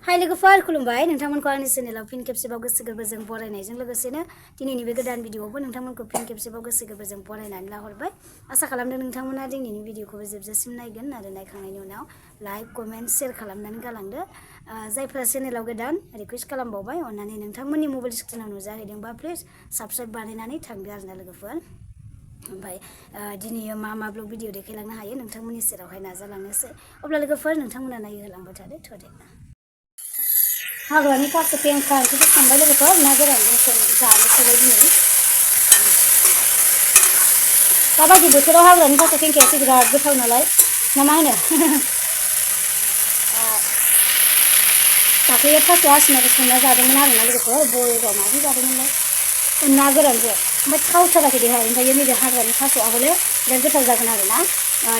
हाय लोगोफोर खुलुमबाय नोंथांमोनखौ आंनि चेनेलाव फिन खेबसेबाव गोसो गोरबोजों बरायनायजों लोगोसेनो दिनैनि बे गोदान भिडिअआवबो नोंथांमोनखौ फिन खेबसेबाव गोसो गोरबोजों बरायनानै लाहरबाय आसा खालामदों नोंथांमोना दिनैनि भिडिअखौबो जोबजासिम नायगोन आरो नायखांनायनि उनाव लाइक कमेन्ट शेयार खालामनानै गालांदो जायफोरा चेनेलाव गोदान रिक्वेस्ट खालामबावबाय अन्नानै नोंथांमोननि मबाइल स्क्रिनाव नुजाहैदोंबा प्लिज साबस्क्राइब बानायनानै थांदो आरोना लोगोफोर ओमफ्राय दिनै मा मा ब्लग भिडिअ देखायलांनो हायो नोंथांमोननि सेरावहाय नाजालांनोसै अब्ला लोगोफोर नोंथांमोना नायहोलांबाय थादो थदे हाग्रानि थास' पेंखा ओंख्रिखौ संबाय लोगोफोर ना गोरानजों जानो थाखाय दिनै दाबायदि बोथोराव हाग्रानि थास' पेंखायासो बिराद गोथाव नालाय ना मा होनो दाख्लै थास' आसिनाखौ संना जादोंमोन आरोना लोगोफोर बयेराव माजों जादोंमोनलाय ना गोरानजों ओमफ्राय थावथाराखै देहाय ओमफ्राय नैबे हाग्रानि थास'आ हले बिराद गोथाव जागोन आरोना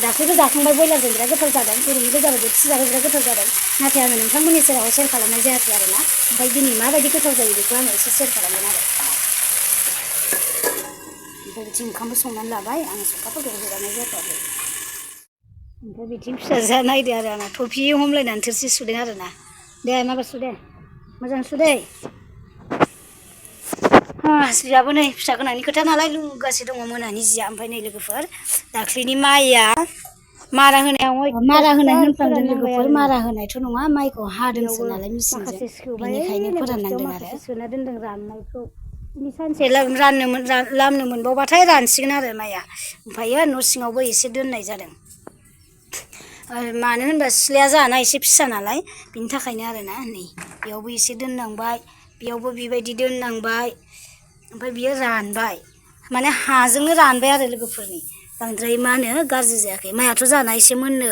दाख्लैबो जाखांबाय बयलारजों बिराद गोथाव जादों ओरैनो गोजाबो बोथिसे जाबो बिराद गोथाव जादों नाथाय आङो नोंथांमोननि सेराव शेयार खालामनाय जायाखै आरोना ओमफ्राय दिनै माबायदि गोथाव जायो बेखौ आङो एसे शेयार खालामगोन आरो ओमफ्राय बिथिं ओंखामबो संनानै लाबाय आङो संखाफोरखौबो होगारनाय जाथ'वाखै ओमफ्राय बिथिं फिसाजोआ नायदो आरो आंना थफि हमलायनानै थोरसि सुदों आरोना दे माबा सुदे मोजां सुदे जियाबो नै फिसा गोनांनि खोथा नालाय लुगासिनो दङ मोनानि जिया ओमफ्राय नै लोगोफोर दाख्लैनि माइया मारा होनाय होनफ्लांदों लोगोफोर मारा होनायथ' नङा माइखौ हादोंसो नालाय मेचिनजों बेनिखायनो फोराननांदों आरो सोना दोनदों राननायखौ बिनि सानसे लामनो मोनबावबाथाय रानसिगोन आरो माइया ओमफ्रायो न' सिङावबो एसे दोननाय जादों मानो होनबा सिथ्लाया जाना एसे फिसा नालाय बिनि थाखायनो आरोना नै बेयावबो एसे दोननांबाय बेयावबो बेबायदि दोननांबाय ओमफ्राय बियो रानबाय माने हाजोंनो रानबाय आरो लोगोफोरनि बांद्राय मा होनो गाज्रि जायाखै माइयाथ' जाना एसे मोननो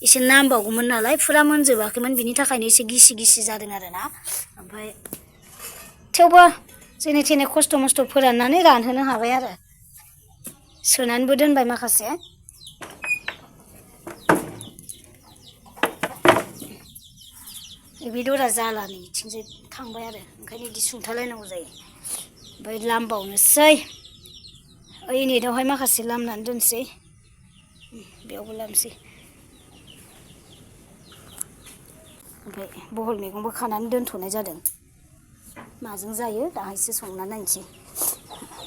एसे नांबावगौमोन नालाय फुरा मोनजोबाखैमोन बिनि थाखायनो एसे गिसि गिसि जादों आरोना ओमफ्राय थेवबो जेने थेने खस्थ' मस्थ' फोराननानै रानहोनो हाबाय आरो सोनानैबो दोनबाय माखासे बे दरा जाला नै बिथिंजाय थांबाय आरो ओंखायनो बिदि सुंथालायनांगौ जायो ओमफ्राय लामबावनोसै ओइ नेटआवहाय माखासे लामनानै दोनसै बेयावबो लामसै ओमफ्राय बहल मैगंबो खानानै दोनथ'नाय जादों माजों जायो दाहायसो संना नायनोसै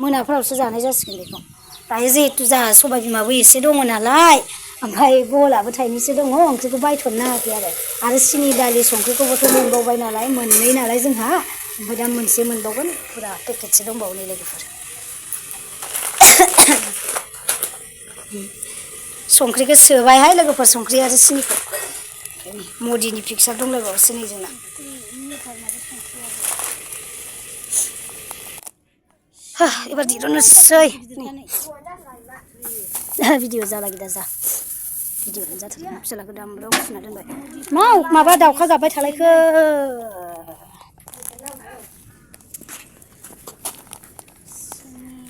मोनाफोरावसो जानाय जासिगोन बेखौ दायो जिहेथु जोंहा सबाय बिमाबो एसे दङ नालाय ओमफ्राय बहलाबो थाइनैसो दङ ओंख्रिखौ बायथ'नो नाङाखै आरो सिनि दालि संख्रिखौबोथ' मोनबावबाय नालाय मोननै नालाय जोंहा ओमफ्राय दा मोनसे मोनबावगोन फुरा पेकेटसे दंबावो नै लोगोफोर संख्रिखौ सोबायहाय लोगोफोर संख्रि आरो सिनिखौ मदिनि पिकचार दंलायबावोसो नै जोंना एबार दिरुननोसै भिडिअ जाला गिदा जा भिडिअआनो जाथारला फिसालाखौ दामब्राव सुना दोनबाय माबा दाउखा गाबबाय थालायखो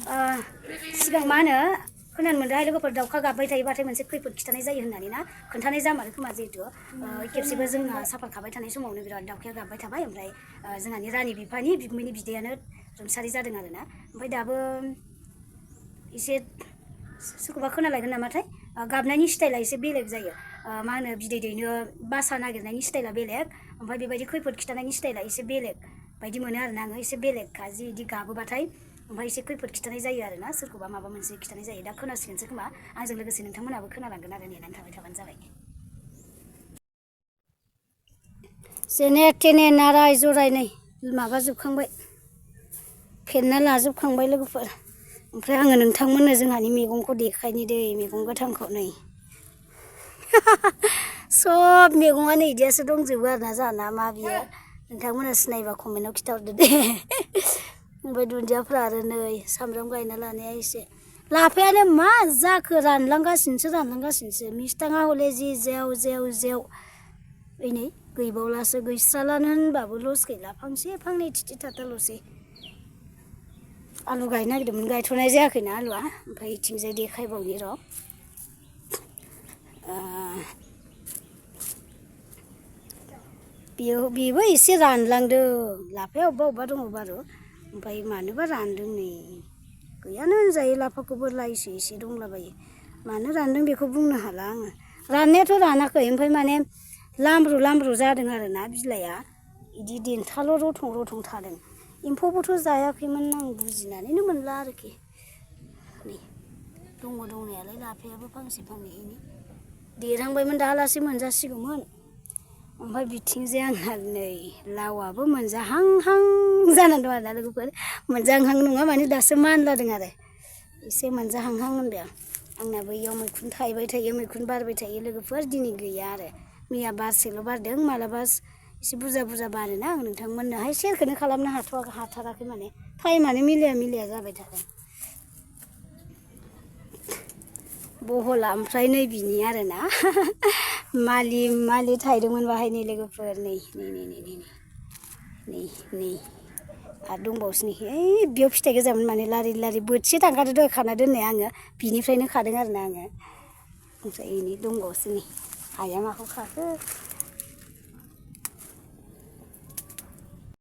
सिगां मा होनो खोनानो मोनदोंहाय लोगोफोर दाउखा गाबबाय थायोबाथाय मोनसे खैफोद खिथानाय जायो होननानै ना खोन्थानाय जामारो खोमा जिहेतु खेबसेबो जोंहा साफा खाबाय थानाय समावनो बिराद दाउखाया गाबबाय थाबाय ओमफ्राय जोंहानि रानि बिफानि बिगुमैनि बिदैयानो रुंसारि जादों आरोना ओमफ्राय दाबो एसे सोरखौबा खोनालायगोन नामाथाय गाबनायनि स्टाइला एसे बेलेग जायो मा होनो बिदै दैनो बासा नागिरनायनि स्टाइला बेलेग ओमफ्राय बेबायदि खैफोद खिथानायनि स्टाइला एसे बेलेग बायदि मोनो आरोना आङो एसे बेलेगखा जि बिदि गाबोबाथाय ओमफ्राय एसे खैफोद खिथानाय जायो आरोना सोरखौबा माबा मोनसे खिथानाय जायो दा खोनासिगोनसो खोमा आंजों लोगोसे नोंथांमोनाबो खोनालांगोन आरो नेनानै थाबाय थाबानो जाबाय जेने थेने नाराय जराय नै माबा जोबखांबाय फेरना लाजोबखांबाय लोगोफोर ओमफ्राय आङो नोंथांमोननो जोंहानि मैगंखौ देखायनि दै मैगं गोथांखौ नै सब मैगङानो इदियासो दंजोबो आरोना जोंहाना मा बियो नोंथांमोना सिनायबा कमेन्टआव खिथाहरदो दे ओमफ्राय दुन्दियाफ्रा आरो नै सामब्राम गायना लानाया एसे लाफायानो मा जाखो रानलांगासिनोसो मिस्थाङा हले जि जेव जेव जेव ओइ नै गैबावलासो गैस्रालानो होनबाबो लस गैला फांसे फांनै थिथि थाथाल'सै आलु गायनो नागिरदोंमोन गायथ'नाय जायाखैना आलुआ ओमफ्राय इथिंजाय देखायबावनि र' बेबो एसे रानलांदों लाफाया अबेबा दङ बारु ओमफ्राय मानोबा रानदों नै गैयानो होनजायो लाफाखौबो लाइसो एसे दंलाबायो मानो रानदों बेखौ बुंनो हाला आङो राननायाथ' रानाखै ओमफ्राय माने लामब्रु जादों आरोना बिलाइआ इदि देन्थाल' रथं रथं थादों एम्फौबोथ' जायाखैमोन आं बुजिनानैनो मोनला आरोखि नै दङ दंनायालाय लाफायाबो फांसे फांनै देरहांबायमोन दालासे मोनजासिगौमोन ओमफ्राय बिथिंजाय आंहा नै लावाबो मोनजाहांहां जानानै दं आरोना लोगोफोर मोनजाहांहां नङा माने दासो मानलादों आरो एसे मोनजाहांहां होनदों आंना बैयाव मैखुन थायबाय थायो मैखुन बारबाय थायो लोगोफोर दिनै गैया आरो मैया बारसेल' बारदों मालाबा एसे बुरजा बुरजा बारोना आं नोंथांमोननोहाय सेयारखौनो खालामनो हाथाराखै माने टाइमानो मिलाया जाबाय थादों बहला ओमफ्राय नै बिनि आरोना मालि थायदोंमोन बाहाय नै लोगोफोर नै आरो दंबावोसो नै बेयाव फिथाइ गोजामोन माने लारि लारि बोथिसे थांखादो दहाय खाना दोननाया आङो बिनिफ्रायनो खादों आरोना आङो ओमफ्राय नै दंबावोसो नै आइया माखौ खाखो